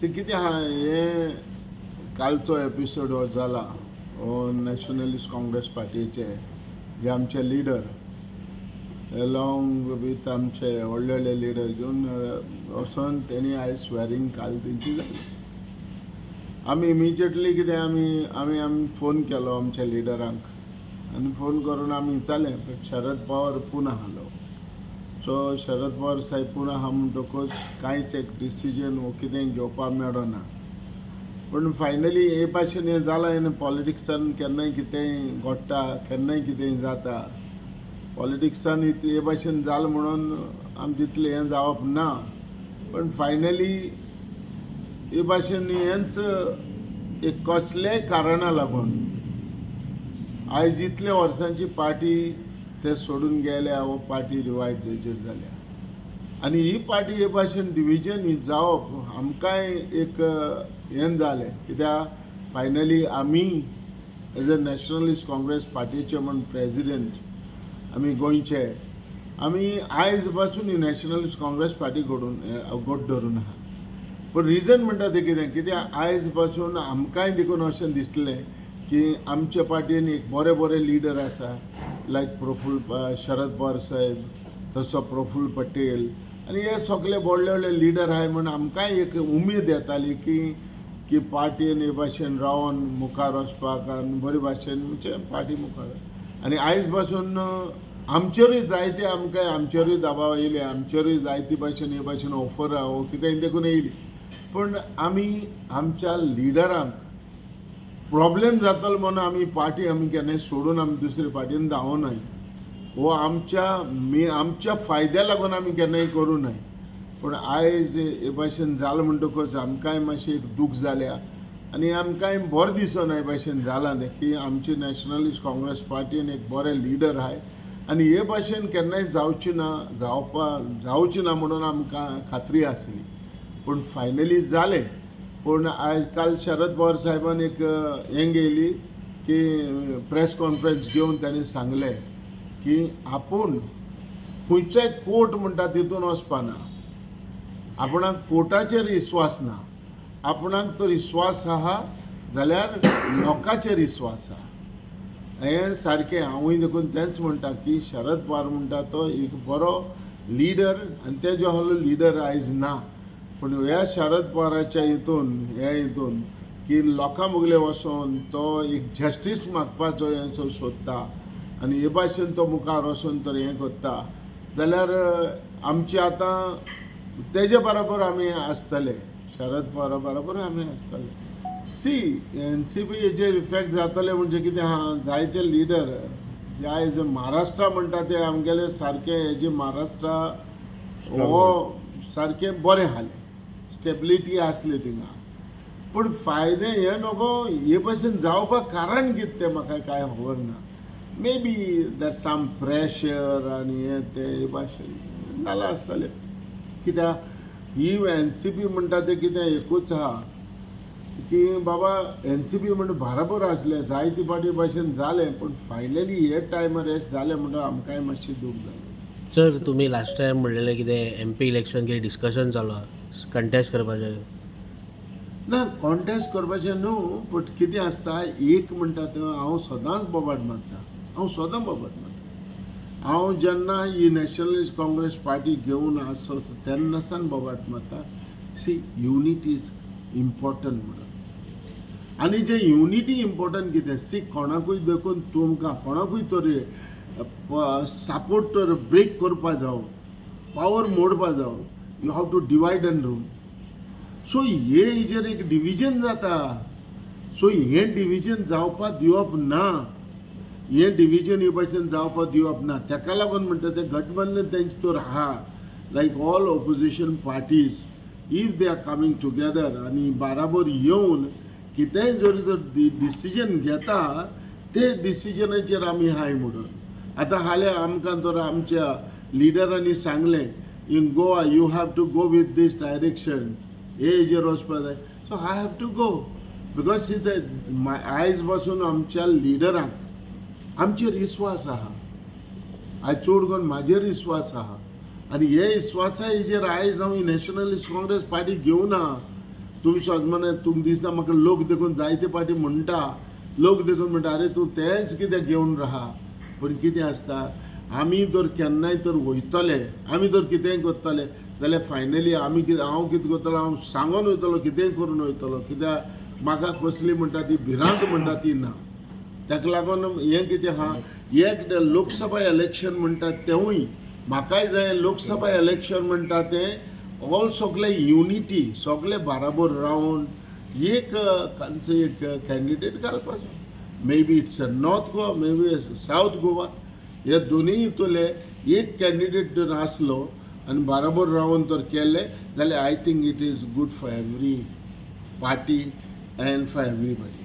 C कितें आहा, हें कालचो एपिसोड हो जाला हो नॅशनलिस्ट काँग्रेस पार्टीचे जे आमचे लिडर एलॉंग वीथ आमचे व्हडले व्हडले लिडर घेवन वचोन तेणी आयज स्वेरींग काल तेंची जाली. आमी इमिजिएटली कितें आमी आमी आमी फोन केलो आमच्या लिडरांक आनी फोन करून आमी विचारलें, बट शरद पवार पुना आसलो. सो शरद पवार साहेब पुना आहा म्हणटकूच कांयच एक डिसिजन वो कितें घेवपाक मेळना. पूण फायनली हे भाशेन हें जालां आनी पॉलिटिक्सान केन्नाय कितेंय घडटा, केन्नाय कितेंय जाता. पॉलिटिक्सान हे भाशेन जालें म्हणून आमचें तितलें हें जावप ना, पण फायनली हे भाशेन हेंच एक कसल्याय कारणा लागून आयज इतल्या वर्सांची पार्टी ते सोडून गेल्या वो पार्टी डिवायड जेचेर जाल्या. आनी ही पार्टी हे भाशेन डिविजन जावप आमकांय एक हें जालें, कित्याक फायनली आमी एज अ नॅशनलिस्ट काँग्रेस पार्टीचे म्हण प्रेजिडेंट आमी गोंयचे आमी आयज पासून ही नॅशनलिस्ट काँग्रेस पार्टी घडून गोट धरून आहा. पूण रिजन म्हणटा तें कितें, कित्याक आयज पासून आमकांय देखून अशें दिसलें की आमच्या पार्टीन एक बरे बरे लिडर आसा, लायक प्रफुल्ल शरद पवार साहेब, तसो प्रफुल्ल पटेल आनी हे सगळे व्हडले व्हडले लिडर आहाय म्हूण आमकांय एक उमेद येताली की की पार्टीन हे भाशेन रावन मुखार वचपाक आनी बरे भाशेन म्हणजे पार्टी मुखार. आनी आयज पासून आमचेरूय जायते आमकां आमचेरूय दबाव येयले, आमचेरूय जायते भाशेन हे भाशेन ऑफर वो कितें देखून येयली. पूण आमी आमच्या लिडरांक प्रॉब्लेम जातलो म्हणून आमी पार्टी आमी केन्नाय सोडून आमी दुसरे पार्टीन धांवनाय, वो आमच्या आमच्या फायद्या लागून आमी केन्नाय करूं नाय. पूण आयज हे भाशेन जालें म्हणटकच आमकांय मातशें एक दूख जाल्या आनी आमकांय बरें दिसना हे भाशेन जालां तें की आमची नॅशनलिस्ट काँग्रेस पार्टीन एक बरे लिडर आहाय आनी हे भाशेन केन्नाय जावची ना, जावची ना म्हणून आमकां खात्री आसली. पूण फायनली जालें. पूण आयज काल शरद पवार साहेबान एक हें घेयली की प्रेस कॉन्फरन्स घेवन ताणें सांगलें की आपूण खंयच्याय कोर्ट म्हणटा तितून वचपाना, आपणाक कोर्टाचेर विस्वास ना, आपणाक तर विस्वास आहा जाल्यार लोकांचेर विस्वास आहा. हें सारकें हांवूय देखून तेंच म्हणटा की शरद पवार म्हणटा तो एक बरो लिडर आनी तेजो आहलो लिडर आयज ना. पूण ह्या शरद पवाराच्या हितून ह्या हितून की लोकां मुगले वचोन तो एक जस्टीस मागपाचो हें सोदता आनी हे भाशेन तो मुखार वचोन तर हें करता जाल्यार आमची आतां तेजे बरोबर आमी आसतले, शरद पवारा बरोबर आमी आसतले. सी एन सी पी हेजेर इफेक्ट जातले म्हणजे कितें आहा, जायते लिडर जे आयज महाराष्ट्रा म्हणटा ते आमगेले सारके हेजे महाराष्ट्रा हो सारकें बरें आसलें, स्टेबिलिटी आसली थिंगा. पूण फायदे हे नको हे भाशेन जावपाक कारण कितें तें म्हाका कांय खबर ना. Maybe that some pressure आनी हें तें हे भाशेन जालां आसतलें. कित्याक ही एन सी पी म्हणटा तें कितें एकूच आहा की बाबा एन सी पी म्हणटा बराबर आसलें जायते फावटी भाशेन जालें, पूण फायनली हे टायमार हें जालें म्हणटा आमकांय मातशें दूख जालें. सर, तुमी लास्ट टायम म्हणलेलें कितें एम पी इलेक्शन कितें डिस्कशन चालू आहा कंटेस्ट करपाचें? ना, कॉन्टेस्ट करपाचें न्हू, बट कितें आसता एक म्हणटा तें हांव सदांच बोबाट मारता, हांव सदां बोबाट मारता. हांव जेन्ना ही नॅशनलिस्ट काँग्रेस पार्टी घेवन आसो तेन्ना सावन बोबाट मारता. सी युनिटी is important म्हणून. आनी जे युनिटी इम्पोर्टंट कितें, सी कोणाकूय देखून तुमकां कोणाकूय तरी सपोर्ट तर ब्रेक करपा जावं, पावर मोडपा जावं, you have to divide and rule. So हे हेजेर एक डिविजन जाता. सो हें डिविजन जावपाक दिवप ना, हें डिविजन हे भाशेन जावपाक दिवप ना. ताका लागून म्हणटा तें गठबंधन तेंचें तर आहा, like all opposition parties if they are coming together आनी बाराबर येवन कितेंय जरी तर डिसिजन घेता ते डिसिजनाचेर आमी हाय म्हणून. आतां हाल्यां आमकां तर आमच्या लिडरांनी सांगलें in Goa you have to go with this direction, हे हेजेर वचपाक जाय. So I have to go because आयज पासून आमच्या लिडरांक आमचेर विस्वास आहा, आयज चड करून म्हाजेर विस्वास आहा आनी हे विस्वासा हेजेर आयज हांव नॅशनलिस्ट काँग्रेस पार्टी घेवना. तुमी सजमने तुमकां दिसता म्हाका लोक देखून जायते पाटी म्हणटा, लोक देखून म्हणटा अरे तूं तेंच कित्याक घेवन राहा. पूण कितें आसता, आमी जर केन्नाय तर वयतले, आमी जर कितेंय करतले जाल्यार फायनली आमी कितें, हांव कितें करतलो, हांव सांगून वयतलो, कितेंय करून वयतलो, कित्याक म्हाका कसली म्हणटा ती भिरांत म्हणटा ती ना. ताका लागून हें कितें आहा, एक लोकसभा इलेक्शन म्हणटा तेवूय म्हाकाय जाय. लोकसभा इलेक्शन म्हणटा तें ऑल सगळे युनिटी, सगळे बाराबर रावन एक तांचो एक कॅन्डिडेट घालपाचो. Maybe it's a North Goa, maybe it's South Goa, हे दोनूय हितूले एक कॅन्डिडेट जर आसलो आनी बाराबर रावन तर केलें जाल्यार I think it is good for every party and for everybody.